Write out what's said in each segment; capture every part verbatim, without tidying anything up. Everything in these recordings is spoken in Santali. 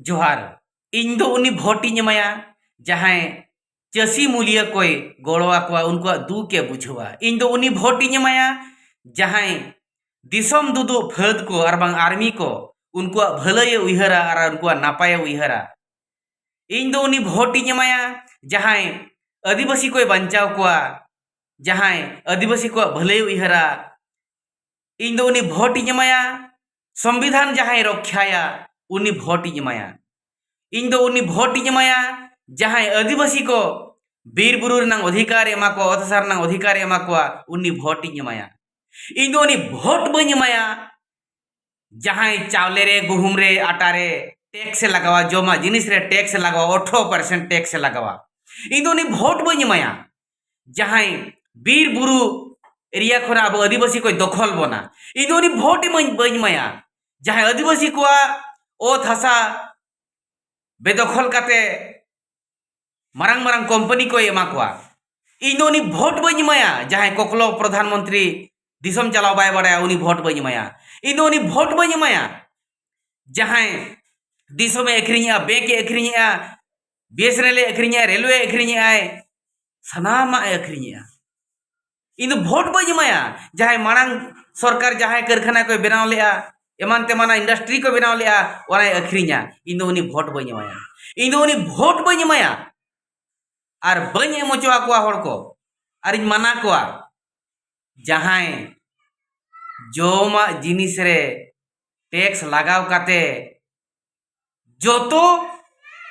ᱡᱚᱦᱟᱨ᱾ ᱤᱧ ᱫᱚ ᱩᱱᱤ ᱵᱷᱳᱴ ᱤᱧ ᱮᱢᱟᱭᱟ, ᱡᱟᱦᱟᱸᱭ ᱪᱟᱹᱥᱤ ᱢᱩᱞᱤᱭᱟᱹ ᱠᱚᱭ ᱜᱚᱲᱚ ᱟᱠᱚᱣᱟ, ᱩᱱᱠᱩᱣᱟᱜ ᱫᱩᱠ ᱮ ᱵᱩᱡᱷᱟᱹᱣᱟ᱾ ᱤᱧ ᱫᱚ ᱩᱱᱤ ᱵᱷᱳᱴ ᱤᱧ ᱮᱢᱟᱭᱟ, ᱡᱟᱦᱟᱸᱭ ᱫᱤᱥᱚᱢ ᱫᱩᱫᱩᱜ ᱯᱷᱟᱹᱫ ᱠᱚ ᱟᱨ ᱵᱟᱝ ᱟᱨᱢᱤ ᱠᱚ, ᱩᱱᱠᱩᱣᱟᱜ ᱵᱷᱟᱹᱞᱟᱹᱭ ᱮ ᱩᱭᱦᱟᱹᱨᱟ ᱟᱨ ᱩᱱᱠᱩᱣᱟᱜ ᱱᱟᱯᱟᱭ ᱮ ᱩᱭᱦᱟᱹᱨᱟ᱾ ᱤᱧ ᱫᱚ ᱩᱱᱤ ᱵᱷᱳᱴ ᱤᱧ ᱮᱢᱟᱭᱟ, ᱡᱟᱦᱟᱸᱭ ᱟᱹᱫᱤᱵᱟᱹᱥᱤ ᱠᱚᱭ ᱵᱟᱧᱪᱟᱣ ᱠᱚᱣᱟ, ᱡᱟᱦᱟᱸᱭ ᱟᱹᱫᱤᱵᱟᱹᱥᱤ ᱠᱚᱣᱟᱜ ᱵᱷᱟᱹᱞᱟᱹᱭ ᱮ ᱩᱭᱦᱟᱹᱨᱟ᱾ ᱤᱧ ᱫᱚ ᱩᱱᱤ ᱵᱷᱳᱴ ᱤᱧ ᱮᱢᱟᱭᱟ, ᱥᱚᱝᱵᱤᱫᱷᱟᱱ ᱡᱟᱦᱟᱸᱭ ᱨᱚᱠᱷᱟᱭᱟ, ᱩᱱᱤ ᱵᱷᱳᱴ ᱤᱧ ᱮᱢᱟᱭᱟ᱾ ᱤᱧ ᱫᱚ ᱩᱱᱤ ᱵᱷᱳᱴ ᱤᱧ ᱮᱢᱟᱭᱟ, ᱡᱟᱦᱟᱸᱭ ᱟᱹᱫᱤᱵᱟᱹᱥᱤ ᱠᱚ ᱵᱤᱨ ᱵᱩᱨᱩ ᱨᱮᱱᱟᱜ ᱚᱫᱷᱤᱠᱟᱨ ᱮ ᱮᱢᱟ ᱠᱚᱣᱟ, ᱚᱛ ᱦᱟᱥᱟ ᱨᱮᱱᱟᱜ ᱚᱫᱷᱤᱠᱟᱨ ᱮ ᱮᱢᱟ ᱠᱚᱣᱟ, ᱩᱱᱤ ᱵᱷᱳᱴ ᱤᱧ ᱮᱢᱟᱭᱟ᱾ ᱤᱧ ᱫᱚ ᱩᱱᱤ ᱵᱷᱳᱴ ᱵᱟᱹᱧ ᱮᱢᱟᱭᱟ, ᱡᱟᱦᱟᱸᱭ ᱪᱟᱣᱞᱮ ᱨᱮ, ᱜᱩᱦᱩᱢ ᱨᱮ, ᱟᱴᱟ ᱨᱮ ᱴᱮᱠᱥ ᱮ ᱞᱟᱜᱟᱣᱟ, ᱡᱚᱢᱟᱜ ᱡᱤᱱᱤᱥ ᱨᱮ ᱴᱮᱠᱥ ᱮ ᱞᱟᱜᱟᱣᱟ, ᱟᱴᱷᱨᱚ ᱯᱟᱨᱥᱮᱱᱴ ᱴᱮᱠᱥ ᱮ ᱞᱟᱜᱟᱣᱟ᱾ ᱤᱧ ᱫᱚ ᱩᱱᱤ ᱵᱷᱳᱴ ᱵᱟᱹᱧ ᱮᱢᱟᱭᱟ, ᱡᱟᱦᱟᱸᱭ ᱵᱤᱨ ᱵᱩᱨᱩ ᱮᱨᱤᱭᱟ ᱠᱷᱚᱱᱟᱜ ᱟᱵᱚ ᱟᱹᱫᱤᱵᱟᱹᱥᱤ ᱠᱚᱭ ᱫᱚᱠᱷᱚᱞ ᱵᱚᱱᱟ᱾ ᱤᱧ ᱫᱚ ᱩᱱᱤ ᱵᱷᱳᱴ ᱤᱢᱟᱹᱧ ᱵᱟᱹᱧ ᱮᱢᱟᱭᱟ, ᱡᱟᱦᱟᱸᱭ ᱟᱹᱫᱤᱵᱟᱹᱥᱤ ᱠᱚᱣᱟᱜ ᱚᱛ ᱦᱟᱥᱟ ᱵᱮᱫᱚᱠᱷᱚᱞ ᱠᱟᱛᱮ ᱢᱟᱨᱟᱝ ᱢᱟᱨᱟᱝ ᱠᱳᱢᱯᱟᱱᱤ ᱠᱚᱭ ᱮᱢᱟ ᱠᱚᱣᱟ᱾ ᱤᱧ ᱫᱚ ᱩᱱᱤ ᱵᱷᱳᱴ ᱵᱟᱹᱧ ᱮᱢᱟᱭᱟ, ᱡᱟᱦᱟᱸᱭ ᱠᱚᱠᱞᱚ ᱯᱨᱚᱫᱷᱟᱱ ᱢᱚᱱᱛᱨᱤ ᱫᱤᱥᱚᱢ ᱪᱟᱞᱟᱣ ᱵᱟᱭ ᱵᱟᱲᱟᱭᱟ, ᱩᱱᱤ ᱵᱷᱳᱴ ᱵᱟᱹᱧ ᱮᱢᱟᱭᱟ᱾ ᱤᱧ ᱫᱚ ᱩᱱᱤ ᱵᱷᱳᱴ ᱵᱟᱹᱧ ᱮᱢᱟᱭᱟ, ᱡᱟᱦᱟᱸᱭ ᱫᱤᱥᱚᱢᱮ ᱟᱹᱠᱷᱨᱤᱧᱮᱜᱼᱟ, ᱵᱮᱝᱠ ᱮ ᱟᱹᱠᱷᱨᱤᱧᱮᱜᱼᱟ, ᱵᱤ ᱮᱥ ᱮᱱ ᱮᱞ ᱮ ᱟᱹᱠᱷᱨᱤᱧᱮᱜᱼᱟ, ᱨᱮᱞᱣᱮ ᱟᱹᱠᱷᱨᱤᱧᱮᱜᱼᱟᱭ, ᱥᱟᱱᱟᱢᱟᱜ ᱮ ᱟᱹᱠᱷᱨᱤᱧᱮᱜᱼᱟ᱾ ᱤᱧ ᱫᱚ ᱵᱷᱳᱴ ᱵᱟᱹᱧ ᱮᱢᱟᱭᱟ, ᱡᱟᱦᱟᱸᱭ ᱢᱟᱲᱟᱝ ᱥᱚᱨᱠᱟᱨ ᱡᱟᱦᱟᱸᱭ ᱠᱟᱹᱨᱠᱷᱟᱱᱟ ᱠᱚᱭ ᱵᱮᱱᱟᱣ ᱞᱮᱜᱼᱟ, ᱮᱢᱟᱱ ᱛᱮᱢᱟᱱᱟᱜ ᱤᱱᱰᱟᱥᱴᱨᱤ ᱠᱚ ᱵᱮᱱᱟᱣ ᱞᱮᱜᱼᱟ, ᱚᱱᱟᱭ ᱟᱹᱠᱷᱨᱤᱧᱟ᱾ ᱤᱧ ᱫᱚ ᱩᱱᱤ ᱵᱷᱳᱴ ᱵᱟᱹᱧ ᱮᱢᱟᱭᱟ᱾ ᱤᱧ ᱫᱚ ᱩᱱᱤ ᱵᱷᱳᱴ ᱵᱟᱹᱧ ᱮᱢᱟᱭᱟ᱾ ᱟᱨ ᱵᱟᱹᱧ ᱮᱢ ᱦᱚᱪᱚ ᱟᱠᱚᱣᱟ ᱦᱚᱲ ᱠᱚ, ᱟᱨᱤᱧ ᱢᱟᱱᱟ ᱠᱚᱣᱟ, ᱡᱟᱦᱟᱸᱭ ᱡᱚᱢᱟᱜ ᱡᱤᱱᱤᱥ ᱨᱮ ᱴᱮᱠᱥ ᱞᱟᱜᱟᱣ ᱠᱟᱛᱮ, ᱡᱚᱛᱚ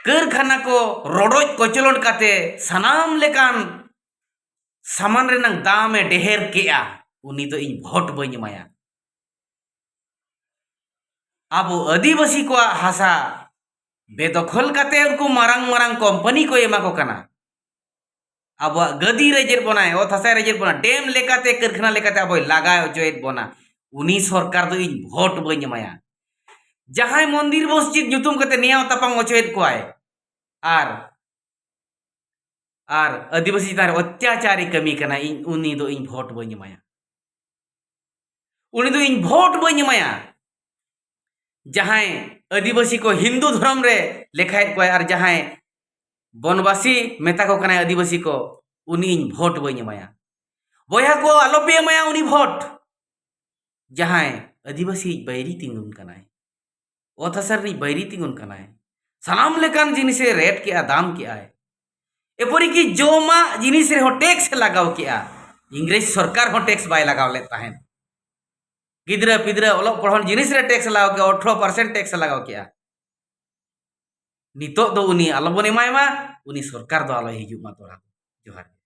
ᱠᱟᱹᱨᱠᱷᱟᱱᱟ ᱠᱚ ᱨᱚᱰᱚᱡ ᱠᱚᱪᱞᱚᱱ ᱠᱟᱛᱮ, ᱥᱟᱱᱟᱢ ᱞᱮᱠᱟᱱ ᱥᱟᱢᱟᱱ ᱨᱮᱱᱟᱜ ᱫᱟᱢ ᱮ ᱰᱷᱮᱨ ᱠᱮᱜᱼᱟ, ᱩᱱᱤ ᱫᱚ ᱤᱧ ᱵᱷᱳᱴ ᱵᱟᱹᱧ ᱮᱢᱟᱭᱟ᱾ ᱟᱵᱚ ᱟᱹᱫᱤᱵᱟᱹᱥᱤ ᱠᱚᱣᱟᱜ ᱦᱟᱥᱟ ᱵᱮᱫᱚᱠᱷᱚᱞ ᱠᱟᱛᱮ ᱩᱱᱠᱩ ᱢᱟᱨᱟᱝ ᱢᱟᱨᱟᱝ ᱠᱳᱢᱯᱟᱱᱤ ᱠᱚ ᱮᱢᱟ ᱠᱚ ᱠᱟᱱᱟ᱾ ᱟᱵᱚᱣᱟᱜ ᱜᱟᱹᱫᱤ ᱨᱮᱡᱮᱫ ᱵᱚᱱᱟᱭ, ᱚᱛ ᱦᱟᱥᱟᱭ ᱨᱮᱡᱮᱫ ᱵᱚᱱᱟ, ᱰᱮᱢ ᱞᱮᱠᱟᱛᱮ, ᱠᱟᱹᱨᱠᱷᱟᱱᱟ ᱞᱮᱠᱟᱛᱮ ᱟᱵᱚᱭ ᱞᱟᱜᱟ ᱦᱚᱪᱚᱭᱮᱫ ᱵᱚᱱᱟ᱾ ᱩᱱᱤ ᱥᱚᱨᱠᱟᱨ ᱫᱚ ᱤᱧ ᱵᱷᱳᱴ ᱵᱟᱹᱧ ᱮᱢᱟᱭᱟ᱾ ᱡᱟᱦᱟᱸᱭ ᱢᱚᱱᱫᱤᱨ ᱢᱚᱥᱡᱤᱫ ᱧᱩᱛᱩᱢ ᱠᱟᱛᱮ ᱱᱮᱭᱟᱣ ᱛᱟᱯᱟᱢ ᱚᱪᱚᱭᱮᱫ ᱠᱚᱣᱟᱭ ᱟᱨ, ᱟᱨ ᱟᱹᱫᱤᱵᱟᱹᱥᱤ ᱪᱮᱛᱟᱱ ᱨᱮ ᱚᱛᱛᱟᱪᱟᱨᱮ ᱠᱟᱹᱢᱤ ᱠᱟᱱᱟ, ᱤᱧ, ᱩᱱᱤ ᱫᱚ ᱤᱧ ᱵᱷᱳᱴ ᱵᱟᱹᱧ ᱮᱢᱟᱭᱟ᱾ ᱩᱱᱤ ᱫᱚ ᱤᱧ ᱵᱷᱳᱴ ᱵᱟᱹᱧ ᱮᱢᱟᱭᱟ᱾ ᱡᱟᱦᱟᱸᱭ ᱟᱹᱫᱤᱵᱟᱹᱥᱤ ᱠᱚ ᱦᱤᱱᱫᱩ ᱫᱷᱚᱨᱚᱢ ᱨᱮ ᱞᱮᱠᱷᱟᱭᱮᱫ ᱠᱚᱣᱟᱭ ᱟᱨ ᱡᱟᱦᱟᱸᱭ ᱵᱚᱱᱵᱟᱥᱤ ᱢᱮᱛᱟ ᱠᱚ ᱠᱟᱱᱟᱭ ᱟᱹᱫᱤᱵᱟᱹᱥᱤ ᱠᱚ, ᱩᱱᱤ ᱤᱧ ᱵᱷᱳᱴ ᱵᱟᱹᱧ ᱮᱢᱟᱭᱟ᱾ ᱵᱚᱭᱦᱟ ᱠᱚ, ᱟᱞᱚᱯᱮ ᱮᱢᱟᱭᱟ ᱩᱱᱤ ᱵᱷᱳᱴ, ᱡᱟᱦᱟᱸᱭ ᱟᱹᱫᱤᱵᱟᱹᱥᱤ ᱵᱟᱹᱭᱨᱤ ᱛᱤᱸᱜᱩᱱ ᱠᱟᱱᱟᱭ, ᱚᱛ ᱦᱟᱥᱟ ᱨᱤᱱᱤᱡ ᱵᱟᱹᱭᱨᱤ ᱛᱤᱸᱜᱩᱱ ᱠᱟᱱᱟᱭ, ᱥᱟᱱᱟᱢ ᱞᱮᱠᱟᱱ ᱡᱤᱱᱤᱥᱮ ᱨᱮᱴ ᱠᱮᱜᱼᱟ, ᱫᱟᱢ ᱠᱮᱜᱼᱟᱭ᱾ ᱮᱯᱚᱨᱤᱠᱤ ᱡᱚᱢᱟᱜ ᱡᱤᱱᱤᱥ ᱨᱮᱦᱚᱸ ᱴᱮᱠᱥ ᱮ ᱞᱟᱜᱟᱣ ᱠᱮᱜᱼᱟ᱾ ᱤᱝᱨᱮᱡᱽ ᱥᱚᱨᱠᱟᱨ ᱦᱚᱸ ᱴᱮᱠᱥ ᱵᱟᱭ ᱞᱟᱜᱟᱣ ᱞᱮᱫ ᱛᱟᱦᱮᱸᱫ᱾ ᱜᱤᱫᱽᱨᱟᱹ ᱯᱤᱫᱽᱨᱟᱹ ᱚᱞᱚᱜ ᱯᱚᱲᱦᱚᱱ ᱡᱤᱱᱤᱥ ᱨᱮ ᱴᱮᱠᱥ ᱮ ᱞᱟᱜᱟᱣ ᱠᱮᱜᱼᱟ, ᱟᱴᱷᱨᱚ ᱯᱟᱨᱥᱮᱱᱴ ᱴᱮᱠᱥ ᱮ ᱞᱟᱜᱟᱣ ᱠᱮᱜᱼᱟ᱾ ᱱᱤᱛᱚᱜ ᱫᱚ ᱩᱱᱤ ᱟᱞᱚᱵᱚᱱ ᱮᱢᱟᱭ ᱢᱟ, ᱩᱱᱤ ᱥᱚᱨᱠᱟᱨ ᱫᱚ ᱟᱞᱚᱭ ᱦᱤᱡᱩᱜ ᱢᱟ ᱫᱚᱦᱲᱟ ᱛᱮ᱾ ᱡᱚᱦᱟᱨ ᱜᱮ᱾